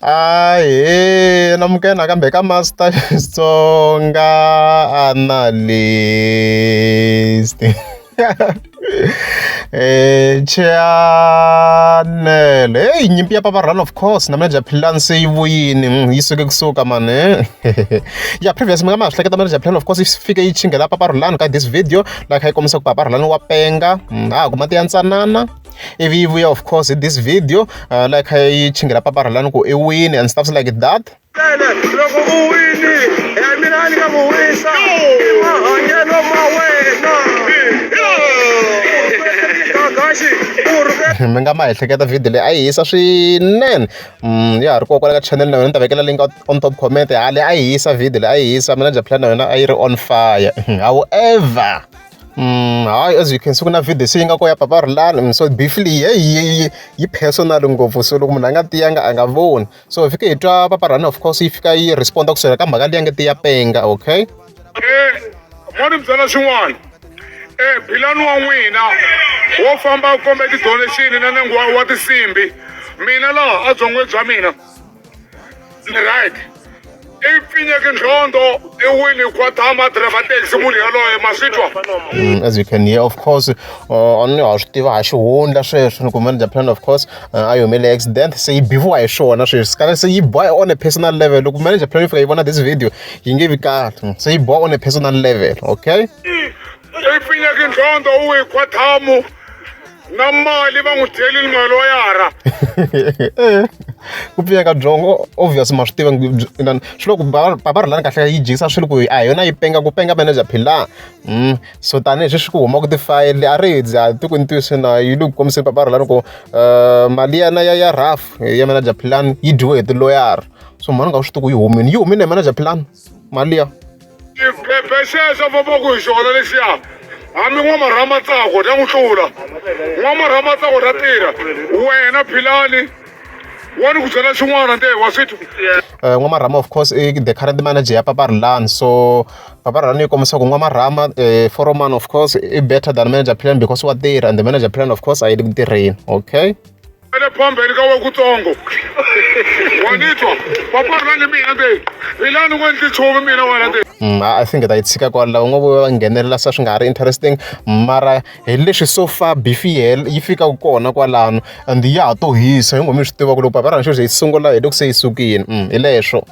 Ahee namukela nakambe ka Master Xitsonga Analyst channel heyi nyimpi ya Papa Run of course na manager Philani se yi vuyini yi suke kusuka mani ya previous mi nga ma swi hleketa manager Philani of course yi fike yi chingela Papa Rhulani ka this video la kha yi kombisa ku Papa Rhulani wa penga a kuma ti ya ntsanana ivi yi vuya of course hi this video la yi kha yi chingela Papa Rhulani ku i wini and stuff like that. Loko u wini ya mina ni nga ku wisa i mahanyelo ma wena. Mi nga ma ehleketa video leyi a yi hisa swinene ya ha ri kona kwala ka channel na yona ni ta vekela link on top comment hale a yi hisa video leyi a yi hisa manager plan na yona a yi ri on fire however hayi as you can see ku na video se yi nga ko ya Papa Rhulani so beef leyi heyi yi personal ngopfu so loko munhu a nga tiyanga a nga voni so hi fike hi twa Papa Rhulani of course yi fika yi respond kusukela ka mhaka leyi nga tiya penga okay. Mo ni byela xin'wana Philani wa n'wina wo famba a kombe ti-donation na nenge wa tinsimbhi mina laha a byongweni bya mina ni right i pfinyeke nhlonto i wini khwathama a driver taxi munhu yaloye ma swi twa. As you can hear of course a ni ha swi tiva ha xihundla sweswo ni ku manager plan of course a yi humele accident se yi biviwa hi swona sweswi kale se yi boha on a personal level loko manager plan yi fika yi vona this video yi nge vi kahle se yi boha on a personal level okay. I pfinyeke nhlonto u wi khwathamu na mali va n'wi dyelini maloyara. Ku pfinya ka byongo obvious ma swi tiva inani swi loko Papa Rhulani kahle yi jikisa swilo ku a hi yona yi penga ku penga manager Philani so tanihi sweswi ku humaka tifayele a ri dzi a ti ku ntiyiso na yi le ku kombiseni Papa Rhulani ku mali ya ya ya rough ya manager Philani yi dyiwe hi tiloyara so mhani u nga swi tivi ku yi humini yi humile hi manager Philani mali liya. Xiphephe xexo va ku hi xona lexiya hambi n'wamarhamatsako ta n'wi tlula n'wamarhamatsako ta tirha wena Philani wa ni ku byela xin'wana nte wa swi twa. N'wamarhama of course i the current manager ya Papa Rhulani so Papa Rhulani yi kombisa ku N'wamarhama foromani of course i better than manager Philani because wa tirha and the manager Philani of course a yi le ku tirheni okay. Le phambeni ka we kutsongo wa ni twa Papa Rhulani mina nte Philani n'we ndzi chuvi mina wena nte. I think hi ta yi tshika kwalaho ngo va nghenelela se swi nga ha ri interesting mara hi leswi so far beef yi hela yi fikaka kona kwalano and ya ha to hisa hi ngo mi swi tiva ku loko Papa Rhulani xo ze yi sungula hi loko se yi sukile hi leswo.